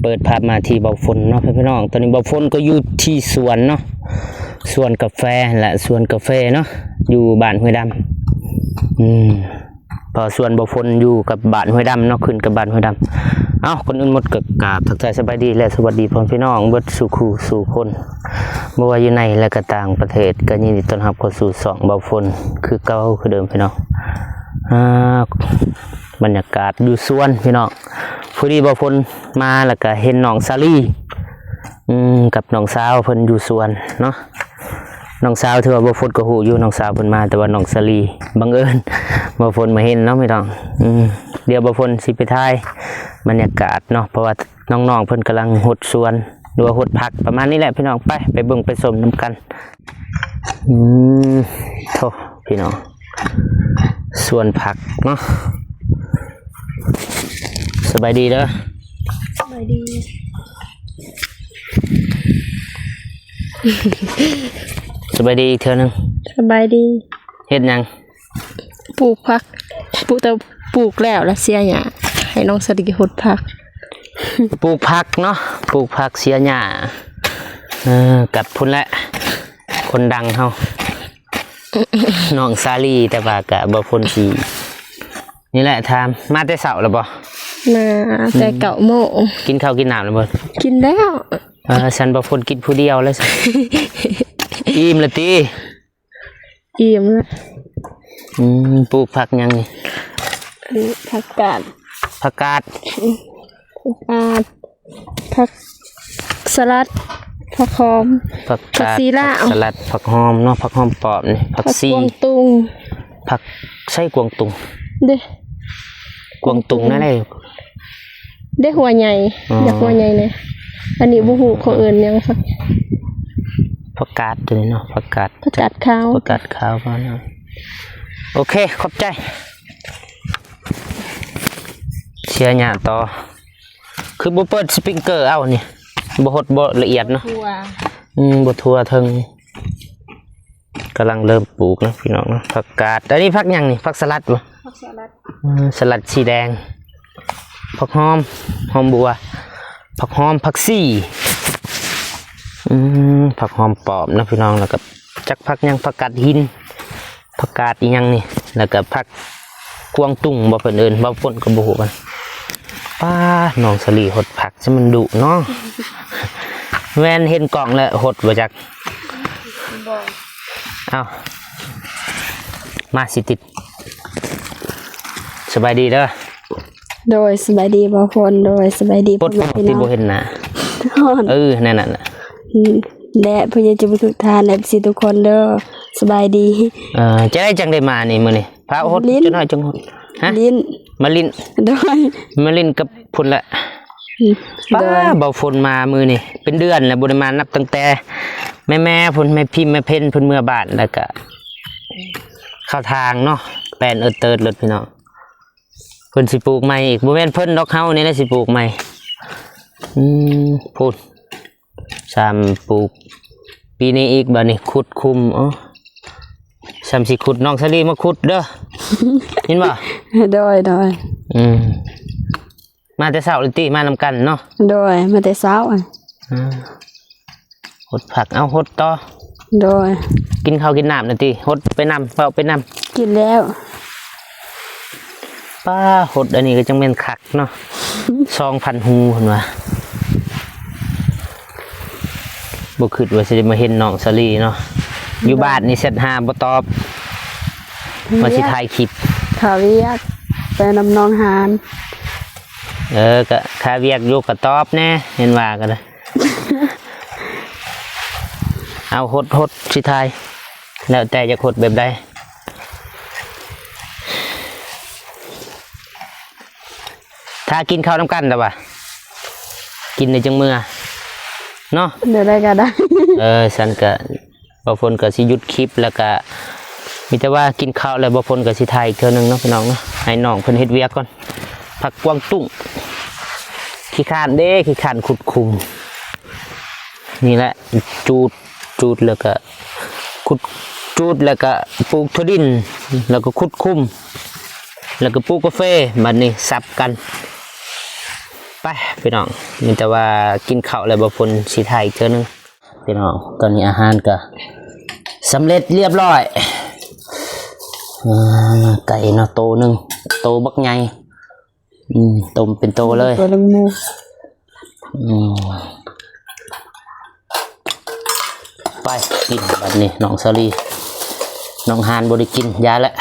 ເປີດພາບມາທີ່ເບົາຝົນເນາະພີ່ນ້ອງ. ຕອນນີ້ເບົາຝົນກໍຢູ່ທີ່ສວນເນາະ ສວນກາແຟຫັ້ນແຫຼະ ສວນກາແຟເນາະ ຢູ່ບ້ານຫ້ວຍດຳ. ອືມ ເພາະສວນເບົາຝົນຢູ່ກັບບ້ານຫ້ວຍດຳເນາະ ຂຶ້ນກັບບ້ານຫ້ວຍດຳ. ເອົ້າ ກ່ອນອື່ນໝົດກໍກາບທັກທາຍສະບາຍດີ ແລະ ສະຫວັດດີພໍ່ແມ່ພີ່ນ້ອງເບິດສູ່ຄູ່ສູ່ຄົນ ບໍ່ວ່າຢູ່ໃນ ແລະ ກໍຕ່າງປະເທດ. ກໍຍິນດີຕ້ອນຮັບເຂົ້າສູ່ຊ່ອງເບົາຝົນຄືເກົ່າຄືເດີມພີ່ນ້ອງ. ອ່າ ບັນຍາກາດຢູ່ສວນພີ່ນ້ອງ. ພໍດີເບົາຝົນມາ ແລ້ວກໍເຫັນນ້ອງສາລີ ອືມ ກັບນ້ອງສາວເພິ່ນຢູ່ສວນເນາະ. ນ້ອງສາວຖືວ່າເບົາຝົນກໍຮູ້ຢູ່ ນ້ອງສາວເພິ່ນມາ, ແຕ່ວ່ານ້ອງສາລີ ບັງເອີນເບົາຝົນມາເຫັນເນາະພີ່ນ້ອງ. ອືມ ດຽວເບົາຝົນຊິໄປຖ່າຍບັນຍາກາດເນາະ ເພາະວ່ານ້ອງໆເພິ່ນກຳລັງຫົດສວນ ຫຼືວ່າຫົດຜັກປະມານນີ້ແຫຼະພີ່ນ້ອງ. ໄປ ໄປເບິ່ງໄປຊົມນຳກັນ. ອືມ ໂທ້ ພີ່ນ້ອງ ສວນຜັກເນາະ. ສະບາຍດີເດີ. ສະບາຍດີ. ສະບາຍດີອີກເທື່ອໜຶ່ງ. ສະບາຍດີ. ເຮັດຫຍັງ? ປູກຜັກ. ປູກ ແຕ່ປູກແລ້ວລະເສຍຫຍ້າ ໃຫ້ນ້ອງສາລີຫົດຜັກ. ປູກຜັກເນາະ ປູກຜັກເສຍຫຍ້າ. ເອີ ກັບພຸ້ນແຫຼະ ຄົນດັງເຮົາ ນ້ອງສາລີ. ແຕ່ວ່າກະບໍ່ພົ້ນຊິ ນີ້ແຫຼະ ຖາມ ມາແຕ່ເຊົ້າແລ້ວບໍ່? ມາແຕ່ ອືມ ເກົ້າໂມງ. ກິນເຂົ້າກິນນ້ຳແລ້ວບໍ່? ກິນແລ້ວ. ເອີ ຊັ້ນບໍ່ພົ້ນກິນຜູ້ດຽວແລ້ວຊັ້ນ. ອີ່ມແລ້ວຕິ? ອີ່ມແລ້ວ. ອືມ ປູກຜັກຫຍັງນີ້? ອັນນີ້ຜັກກາດ. ຜັກກາດ? ອືມ ຜັກກາດ ຜັກສະຫຼັດ ຜັກຫອມ ຜັກກາດ ຜັກຊີລາວ ຜັກສະຫຼັດ ຜັກຫອມເນາະ ຜັກຫອມປ້ອມນີ້ ຜັກຊີ ກວາງຕຸ້ງ ຜັກ ໃສກວາງຕຸ້ງເດ້? ກວາງຕຸ້ງນັ້ນແຫຼະ ເດ້ຫົວໃຫຍ່ ອໍ ຢາກຫົວໃຫຍ່ແດ່. ອັນນີ້ບໍ່ຮູ້ເຂົາເອີ້ນຫຍັງ ຜັກ ຜັກກາດຕົວນີ້ເນາະ ຜັກກາດ ຜັກກາດຂາວ ຜັກກາດຂາວ. ໂອເຄ ຂອບໃຈ. ເສຍຫຍ້າຕໍ່. ຄືບໍ່ເປີດສະປຣິງເກີເອົານີ້? ບໍ່ຫົດບໍ່ລະອຽດເນາະ. ທົ່ວ ອືມ ບໍ່ທົ່ວເຖິງ. ກຳລັງເລີ່ມປູກເນາະພີ່ນ້ອງເນາະ ຜັກກາດ. ອັນນີ້ຜັກຫຍັງນີ້? ຜັກສະຫຼັດບໍ່? ຜັກສະຫຼັດ. ເອີ ສະຫຼັດສີແດງ. ຜັກຫອມ ຫອມບົວ ຜັກຫອມ ຜັກຊີ. ອືມ ຜັກຫອມປ້ອມເນາະພີ່ນ້ອງ. ແລ້ວກໍຈັກຜັກຫຍັງ ຜັກກາດຫີນ ຜັກກາດອີ່ຫຍັງນີ້ ແລ້ວກໍຜັກກວາງຕຸ້ງບໍ່ ເພິ່ນເອີ້ນ ເວົ້າປົນກໍບໍ່ຮູ້. ປ້າ ນ້ອງສາລີຫົດຜັກຊະມັນດຸເນາະ. ແມ່ນເຫັນກ້ອງແລ້ວຫົດບໍ່ຈັກ. ບໍ່ ເອົ້າ ມາຊິຕິດ. ສະບາຍດີເດີ. ໂດຍ ສະບາຍດີບ່າວພົນ. ໂດຍ ສະບາຍດີພໍ່ແມ່ພີ່ນ້ອງ ທີ່ບໍ່ເຫັນໜ້າ. ເອີ ນັ້ນໆ ແລະ ຜູ້ໃຫຍ່ໃຈບຸນທຸກທ່ານ ເອັຟຊີ ທຸກຄົນເດີ ສະບາຍດີ. ເອີ ຈັ່ງໃດຈັ່ງໄດ້ມານີ້ມື້ນີ້? ພາຫົດ ຈົນນ້ອຍຈັ່ງຫົດ. ຮະ? ຫຼິ້ນ ມາຫຼິ້ນ. ໂດຍ ມາຫຼິ້ນກັບພຸ້ນລະ. ອືມ ປ້າ ໂດຍ ບ່າວພົນມາມື້ນີ້ເປັນເດືອນແລ້ວ ບໍ່ໄດ້ມາ ນັບຕັ້ງແຕ່ແມ່ໆ ພຸ້ນ ແມ່ພິມ ແມ່ເພັນ ເພິ່ນເມືອບ້ານ ແລ້ວກະເຂົ້າທາງເນາະ ແປນເອີດເຕີດໂລດພີ່ນ້ອງ. ເພິ່ນຊິປູກໃໝ່ອີກ ບໍ່ແມ່ນເພິ່ນດອກ ເຮົານີ້ແຫຼະຊິປູກໃໝ່. ອືມ ພຸ້ນ ຊ້ຳປູກປີນີ້ອີກ. ບາດນີ້ຂຸດຂຸມ ອໍ ຊ້ຳຊິຂຸດ ນ້ອງສາລີມາຂຸດເດີ ເຫັນບໍ່? ໂດຍ ໂດຍ. ອືມ ມາແຕ່ເຊົ້າເລີຍຕິ? ມານຳກັນເນາະ. ໂດຍ ມາແຕ່ເຊົ້າ. ອືມ ຫົດຜັກ ເອົາຫົດຕໍ່. ໂດຍ ກິນເຂົ້າກິນນ້ຳແລ້ວຕິ? ຫົດໄປນຳ ເວົ້າໄປນຳ. ກິນແລ້ວ. ປ້າ ຫົດອັນນີ້ກໍຈັ່ງແມ່ນຄັກເນາະ ສອງພັນຮູເພິ່ນວ່າ. ບໍ່ຄິດວ່າຊິໄດ້ມາເຫັນນ້ອງສາລີເນາະ ຢູ່ບ້ານນີ້ແຊັດຫາບໍ່ຕອບ ວ່າຊິຖ່າຍຄລິບ. ຂ້າວຽກ ໄປນຳນ້ອງຫານ. ເອີ ກະຄ່າວຽກຢູ່ກະຕອບແດ່ ເຫັນວ່າກໍໄດ້. ເອົາ ຫົດ ຫົດ ຊິຖ່າຍ ແລ້ວແຕ່ຢາກຫົດແບບໃດ. ຖ້າກິນເຂົ້ານຳກັນລະວ່າ ກິນແລ້ວຈຶ່ງເມືອເນາະ. ແນວໃດກໍໄດ້. ເອີ ຊັ້ນກະ ບ່າວພົນກໍຊິຢຸດຄລິບ ແລ້ວກະມີແຕ່ວ່າກິນເຂົ້າແລ້ວ ບ່າວພົນກໍຊິຖ່າຍອີກເທື່ອໜຶ່ງເນາະ ພີ່ນ້ອງເນາະ. ໃຫ້ນ້ອງເພິ່ນເຮັດວຽກກ່ອນ. ຜັກກວາງຕຸ້ງ ຂີ້ຄ້ານເດ້ ຂີ້ຄ້ານຂຸດຂຸມ. ນີ້ແຫຼະ ຈູດ ຈູດ ແລ້ວກະຂຸດ ຈູດ ແລ້ວກະປູກຖົ່ວດິນ ແລ້ວກະຂຸດຂຸມ ແລ້ວກະປູກກາເຟ. ບາດນີ້ສັບກັນ ໄປພີ່ນ້ອງ ມີແຕ່ວ່າກິນເຂົ້າແລ້ວ ບໍ່ພົນຊິຖ່າຍອີກເທື່ອໜຶ່ງ. ພີ່ນ້ອງ ຕອນນີ້ອາຫານກໍສຳເລັດລຽບຮ້ອຍ. ອ່າ ໄກ່ເນາະ ໂຕໜຶ່ງ ໂຕບັກໃຫຍ່. ອືມ ຕົ້ມເປັນໂຕເລີຍ ໂຕລະງໝູ. ອືມ ໄປກິນບັດນີ້ ນ້ອງສາລີ. ນ້ອງຫານບໍ່ໄດ້ກິນ ຢ່າແຫຼະ.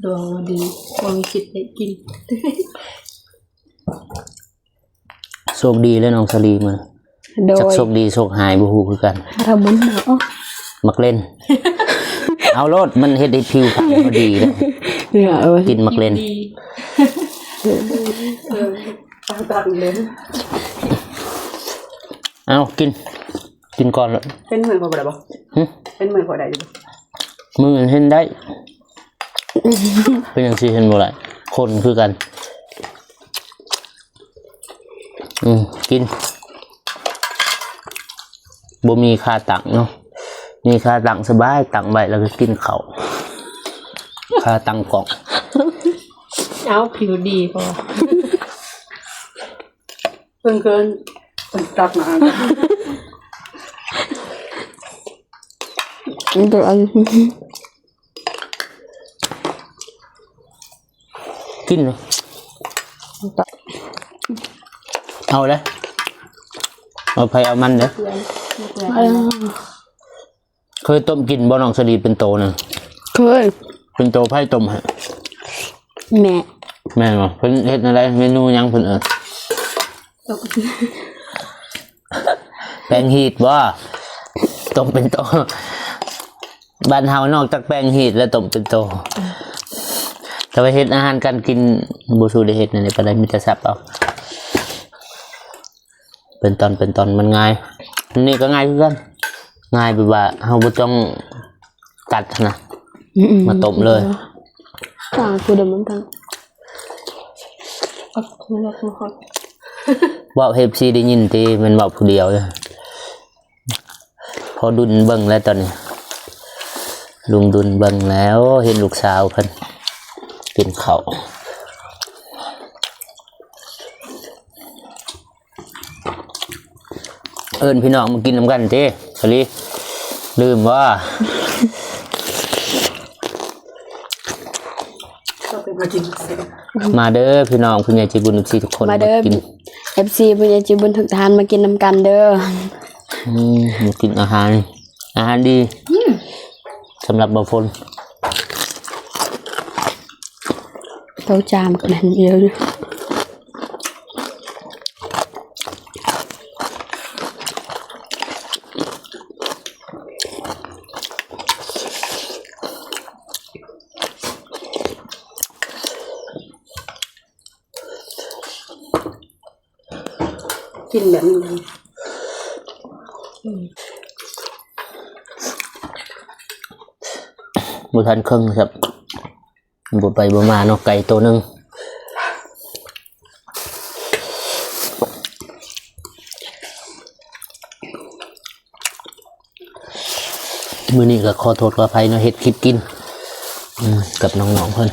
ດວງບໍ່ດີ ບໍ່ມີສິດໄດ້ກິນ. ໂຊກດີເລີຍນ້ອງສາລີມື້. ໂດຍ ຈັກໂຊກດີໂຊກຮ້າຍບໍ່ຮູ້ຄືກັນ. ຖ້າມັນເນາະ ມັກເຫຼັ້ນ. ເອົາໂລດ ມັນເຮັດໃຫ້ຜິວພັນບໍ່ດີເດ້. ກິນມັກເຫຼັ້ນ. ເອີ ເອີ ຕາມເຫຼັ້ນ. ເອົາ ກິນ ກິນກ່ອນ. ເຫັນມືບໍ່ໄດ້ບໍ່? ຫຶ? ເຫັນມືບໍ່ໄດ້ຢູ່ບໍ່? ມືເຫັນໄດ້. ເປັນຫຍັງຊິເຫັນບໍ່ໄດ້? ຄົນຄືກັນ. ອືມ ກິນ. ບໍ່ມີຂາຕັ້ງເນາະ ມີຂາຕັ້ງສະບາຍ ຕັ້ງໄວ້ແລ້ວກໍກິນເຂົ້າ. ຂາຕັ້ງກ້ອງ. ເອົາ ຜິວດີພໍ. ເພິ່ນເກີນ ເພິ່ນຕັກມາ. ມັນກໍອັນ ກິນເນາະ. ເອົາເດ້ ເອົາໃຜເອົາມັນເດ້. ເອີ ເຄີຍຕົ້ມກິນບໍ່ນ້ອງສາລີ ເປັນໂຕນະ? ເຄີຍ. ເປັນໂຕໃຜຕົ້ມໃຫ້? ແມ່. ແມ່ນບໍ່? ເພິ່ນເຮັດແນວໃດ? ເມນູຫຍັງເພິ່ນເອີ້ນ? ແປງຮີດບໍ່? ຕົ້ມເປັນໂຕ. ບ້ານເຮົານອກຈາກແປງຮີດແລ້ວ ຕົ້ມເປັນໂຕ. ແຕ່ວ່າເຮັດອາຫານການກິນບໍ່ສູ້ໄດ້ເຮັດແນວໃດປານໃດ ມີແຕ່ສັບເອົາ ເປັນຕອນເປັນຕອນ ມັນງ່າຍ. ອັນນີ້ກໍງ່າຍຄືກັນ ງ່າຍແບບວ່າເຮົາບໍ່ຕ້ອງຕັດຫັ້ນນະ. ອືມໆ ມາຕົ້ມເລີຍ. ຕາງຄືເດີມມັນຕາງ ເວົ້າໃຫ້ເອັຟຊີໄດ້ຍິນຕິ ແມ່ນເວົ້າຜູ້ດຽວ. ພໍດຸນເບິ່ງແລ້ວຕອນນີ້ ລຸງດຸນເບິ່ງແລ້ວ ເຫັນລູກສາວເພິ່ນກິນເຂົ້າ. ເອີ້ນພີ່ນ້ອງມາກິນນຳກັນຕິ ສາລີ ລືມບໍ່? ມາເດີພີ່ນ້ອງ ຜູ້ໃຫຍ່ໃຈບຸນ ເອັຟຊີ ທຸກຄົນ ມາເດີ ມາກິນ. ເອັຟຊີ ຜູ້ໃຫຍ່ໃຈບຸນທຸກທ່ານ ມາກິນນຳກັນເດີ. ອືມ ມາກິນອາຫານ ອາຫານດີ ອືມ ສຳລັບບໍ່ຝົນ. ເຕົ້າຈາມກໍແມ່ນເອີ. ກິນແບບນີ້ ບໍ່ທັນເຄິ່ງຊ້ຳ ບໍ່ໄປບໍ່ມາເນາະ ໄກ່ໂຕໜຶ່ງ. ມື້ນີ້ກໍຂໍໂທດຂໍອະໄພເນາະ ເຮັດຄລິບກິນ ອືມ ກັບນ້ອງໆເພິ່ນ.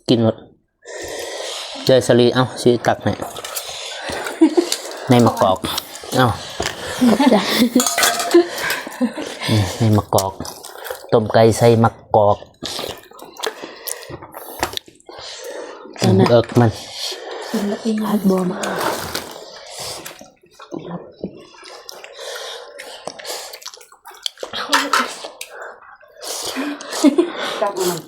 ກິນໝົດເດີສາລີ. ເອົ້າ ຊິຕັກໃຫ້ ໃນໝາກກອກ. ເອົ້າ ໃນໝາກກອກ ຕົ້ມໄກ່ໃສ່ໝາກກອກ. ເອິກມັນ ຈັບມັນ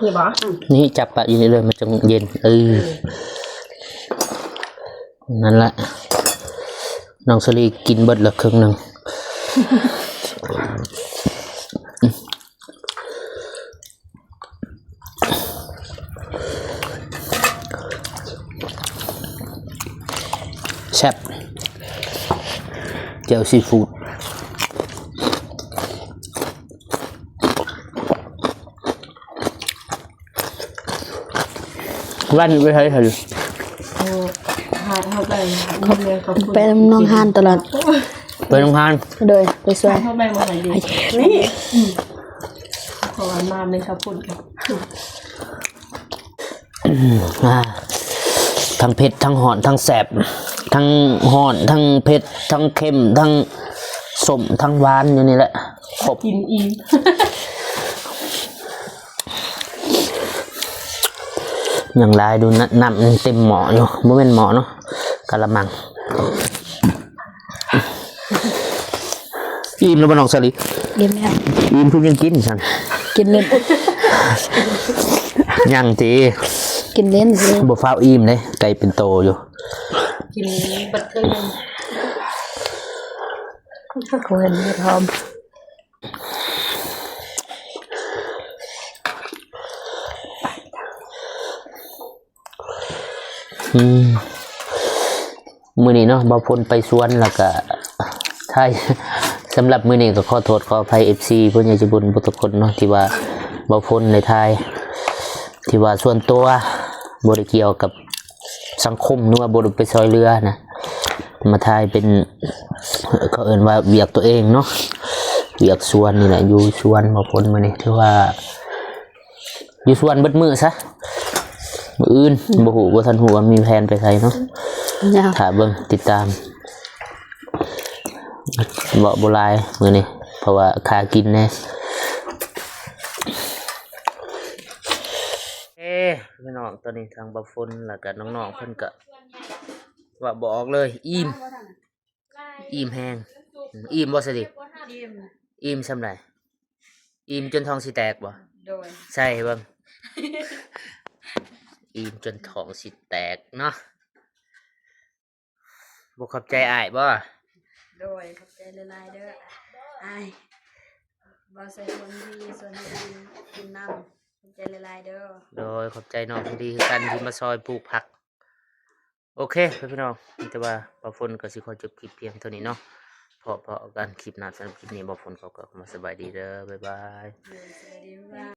ນີ້ບໍ່? ນີ້ ຈັບປະຢູ່ນີ້ເລີຍ ມັນຈັ່ງເຢັນ. ເອີ ນັ້ນລະ ນ້ອງສາລີກິນເບິດລະເຄິ່ງໜຶ່ງ. ແຊບ. ຈ່ວຊີຟູດ. ວັນໄປໃສຫັ້ນ? ເອີ ຫາ ເຮົາໄປ ໄປນຳນ້ອງຮານຕະຫຼອດ. ໄປນຳຮານ? ໂດຍ ໄປຊ່ວຍ. ເຮົາໄປບໍ່ໃຫ້ເດ ນີ້ ເພາະວ່າມາແມ່ນເຂົາພຸ້ນກັນ. ອາ ທັງເຜັດ ທັງຮ້ອນ ທັງແຊບ ທັງຮ້ອນ ທັງເຜັດ ທັງເຄັມ ທັງສົ້ມ ທັງຫວານຢູ່ນີ້ແຫຼະ ຄົບ ກິນອີ່ມ. ຍັງຫຼາຍຢູ່ນະ ນ້ຳຍັງເຕັມໝໍ້ຢູ່ ບໍ່ແມ່ນໝໍ້ເນາະ ກະລະມັງ. ອີ່ມແລ້ວບໍ່ນ້ອງສາລີ? ອີ່ມແລ້ວ. ອີ່ມຄືຍັງກິນຊັ້ນ? ກິນເຫຼັ້ນ. ຍັງຕິ? ກິນເຫຼັ້ນຊື່. ບໍ່ຟ້າວອີ່ມເດ້ ໄກ່ເປັນໂຕຢູ່. ກິນເບິດເຄິ່ງໜຶ່ງ. ໂອ້ຍ ຫອມ. ອືມ ມື້ນີ້ເນາະ ບ່າວພົນໄປສວນ ແລ້ວກະຖ່າຍ. ສຳລັບມື້ນີ້ກໍຂໍໂທດຂໍອະໄພ ເອັຟຊີ ຜູ້ໃຫຍ່ໃຈບຸນເບິດທຸກຄົນເນາະ ທີ່ວ່າບ່າວພົນໄດ້ຖ່າຍ ທີ່ວ່າສ່ວນຕົວ ບໍ່ໄດ້ກ່ຽວກັບສັງຄົມ ຫຼືວ່າບໍ່ໄດ້ໄປຊ່ອຍເຫຼືອນະ ມາຖ່າຍເປັນ ເຂົາເອີ້ນວ່າວຽກຕົວເອງເນາະ ວຽກສວນນີ້ແຫຼະ ຢູ່ສວນບ່າວພົນມື້ນີ້ ຖືວ່າ ຢູ່ສວນເບິດມື້ຊະ ມື້ອື່ນ ອືມ ບໍ່ຮູ້ ບໍ່ທັນຮູ້ວ່າມີແຜນໄປໃສເນາະ. ຖ້າເບິ່ງຕິດຕາມ ເວົ້າບໍ່ຫຼາຍມື້ນີ້ ເພາະວ່າຄາກິນແດ່. ເອີ ພີ່ນ້ອງ ຕອນນີ້ທາງບ່າວພົນ ແລ້ວກະນ້ອງໆ ເພິ່ນກະເວົ້າບໍ່ອອກເລີຍ ອີ່ມ ອີ່ມແຮງ. ອີ່ມບໍ່ສະດິ? ອີ່ມ. ອີ່ມສ່ຳໃດ? ອີ່ມຈົນທ້ອງຊິແຕກບໍ່? ໂດຍ. ໃສ່ໃຫ້ເບິ່ງ. ອີ່ມຈົນທ້ອງຊິແຕກເນາະ. ບໍ່ຂອບໃຈອ້າຍບໍ່? ໂດຍ ຂອບໃຈຫຼາຍໆເດີອ້າຍ. ບໍ່ໃສ່ຄົນດີ ສ່ວນໃຫ້ກິນ ກິນນຳ. ຂອບໃຈຫຼາຍໆເດີ. ໂດຍ ຂອບໃຈນ້ອງທີ່ດີຄືກັນ ທີ່ມາຊ່ອຍປູກຜັກ. ໂອເຄ ພີ່ນ້ອງ ມີແຕ່ວ່າບ່າວພົນກໍຊິຂໍຈົບຄລິບພຽງເທົ່ານີ້ເນາະ. ພໍ້ກັນຄລິບໜ້າ. ສຳລັບຄລິບນີ້ບ່າວພົນຂໍກ່າວຄຳວ່າສະບາຍດີເດີ. ບາຍບາຍ. ໂດຍ ສະບາຍດີ ບາຍບາຍ.